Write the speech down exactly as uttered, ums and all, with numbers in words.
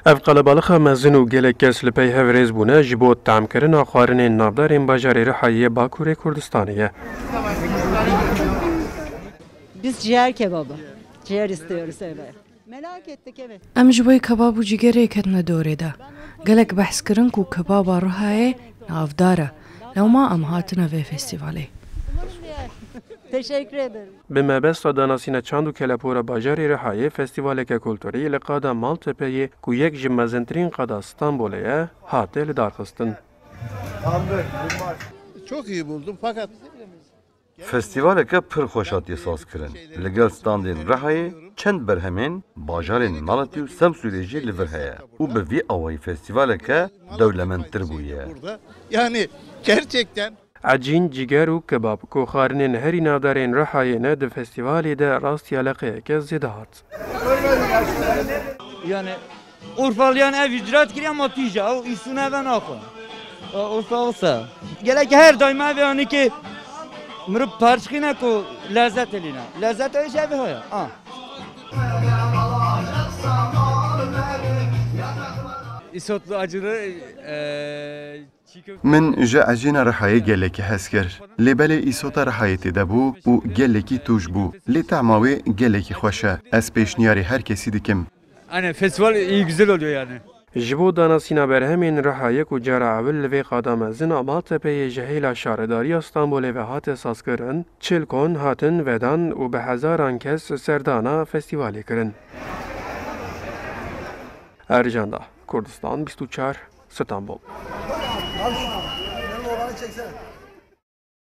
Ev qelebalixa mezin û gelek kes li pey hev rêz bûne ji bo tamkirina xwarinên navdarên bajarê Rihayê Bakurê Kurdistanê ye. Biz ciğer kebabı. Ciğer istiyoruz, evet. Merak ettik, evet. Em ji bo kebab û cîgerê ketine dorê de. Gelek behs kirin ku kebaba Rihayê navdar e. Lewma em hatine vê festîvalê. Teşekkür ederim. Bi mebesta danasîna çand û kelepora bajarê Rihayê festîvaleke kulturî li qada Maltepeyê ku yek ji mezintirîn qada Stenbolê ye, hate lidarxistin. Çok iyi buldum fakat Festîvaleke pir xweş hatiye sazkirin. Li gel standên Rihayê çend berhemên bajarên Malatî û Semsûrê jî li vir heye û bi vî awayî festîvaleke dewlemendtir bûye. burada yani gerçekten Ecîn, cîger û kebab ku xwarinên herî navdarên Rihayê ne, di festîvalê de rastiya leqeyeke zêde hat. Yani Urfaliyan ev îcra dikirî ama tîja ew îsûn eve naxwe. Urfa wisa. Gelek her daîma ev yanî ki mirov parçxîne ku lezzet elîne. Lezzet ew jî ev haya. Ah. Îsotlu acılı e, çiğ köfte. Min ji ecîna Rihayê gelekî hez kir. Lê belê îsota Rihayê tê de bû û gelekî tûj bû. Lê tehma wê gelekî xweş e. Ez pêşniyarê her kesî dikim. Aynen festival iyi güzel oluyor yani. Ji bo danasîna berhemên Rihayê ku cara ewil li vê qada mezin a Maltepeyê ji hêla Şaredariya Stenbolê ve hate sazkirin, çil kon hatin vedan û bi hezaran kes serdana festîvalê kirin. Ercan Dağ, Kurdistan bîst û çar, Stenbol.